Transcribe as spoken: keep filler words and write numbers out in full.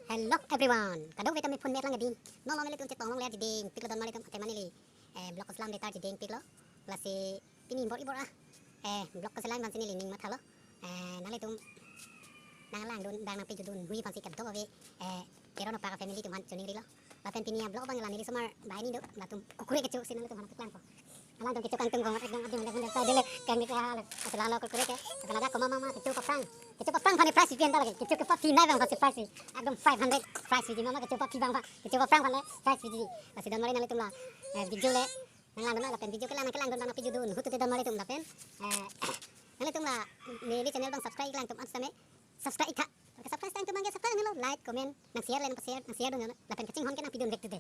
Hello everyone. Kadokave tame phone met lang adi. Non lo nelitum chetong longle adi dingpiklo, don malitum, athe ma neli, eh, vlog keselam de tar dingpiklo. Lasi pini bor-i bor-a, eh, vlog keselam aphansi neli ning mathalo. Eh, nanglitum nanglangdun, bang nangpejudun hui aphansi kadokave, eh, Teron apak family atum aphan choningrilo. Lapen pini a-vlog abang la neli osomar banghini do, latum kurkure kecho si nanglitum aphan paklangpo. Alangtum kecho kangtung kong, ekdom adim le, le, le, le, kang le, le. Asal lo kurkure ke, asal ada koma mama kecho paprang. Kecho paprang aphan prize pen ta lagi. Kecho kepaphi nai abang aphansi prize. Ekdom five hundred prize ji mama kecho paphi abang aphan. Kecho paprang aphan le prize ji. Lasi don mali nanglitum la, eh, video le nanglangdun lapen video kelang, kelangdun bang nangpejudun hu tute don malitum lapen, eh, nanglitum la neli channel abang subscribe lang atum an same subscribe ik tha. Subscribe tangtum abang ke subscribe nelo, like, comment, nang share le nang share, nang share dun lapen kachinghon ke nangpidun vek tute.